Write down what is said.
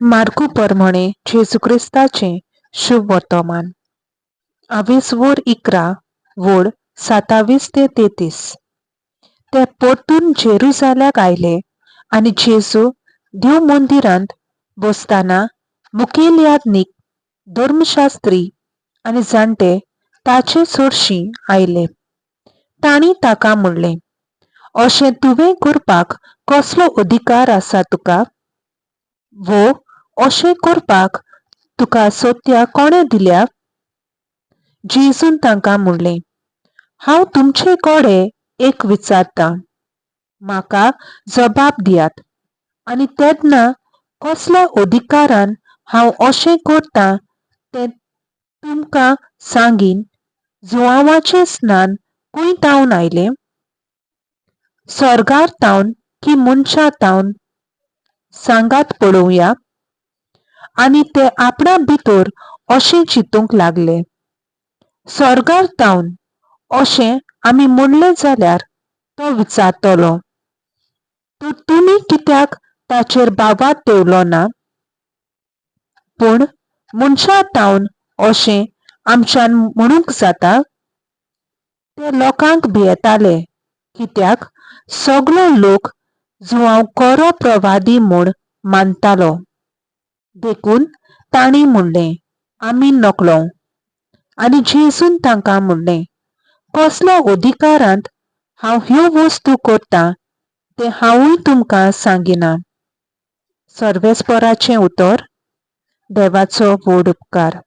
मार्कू परमणे जेजू क्रिस्ताचें शुभ वर्तमान. आवीस वोर 11 वोळ 27 ते 33. ते परतून जेरुजाल्याक आयले आनी जेजू देव मंदिरांत बसतना मुखेल याज्ञीक, धर्मशास्त्री आनी जाणटे ताचे सरशीं आयले. तांणी ताका म्हणलें, अशें तुवें करपाक कसलो अधिकार आसा तुका? वो अशें करपाक तुका सत्या कोणें दिल्या? जेजून तांकां म्हणलें, हांव तुमचे कडेन एक विचारतां, म्हाका जबाब दियात आनी तेन्ना कसल्या अधिकारान हांव अशें करतां तें तुमकां सांगीन. जुवांवाचें स्नान खंय तावन आयलें? स्वर्गार तावन की मनशां तावन? सांगात पळोवया. आनी ते आपणा भितर अशें चिंतूंक लागले, स्वर्गार तावन अशें आमी म्हणलें जाल्यार तो विचारतलो, तर तुमी कित्याक ताचेर भावार्थ दवरलो ना? पूण मनशां तावन अशें आमच्यान म्हणूंक जाता? ते लोकांक भियेताले, कित्याक सगलो लोक जुवांव खरो प्रवादी म्हूण मानतालो. देखून तांणी म्हणलें, आमी नकळो. आनी जेजून तांकां म्हणलें, कसल्या अधिकारांत हांव ह्यो वस्तू करतां तें हांवूय तुमकां सांगिना. सर्वेस्पराचें उतर. देवाचो व्हड उपकार.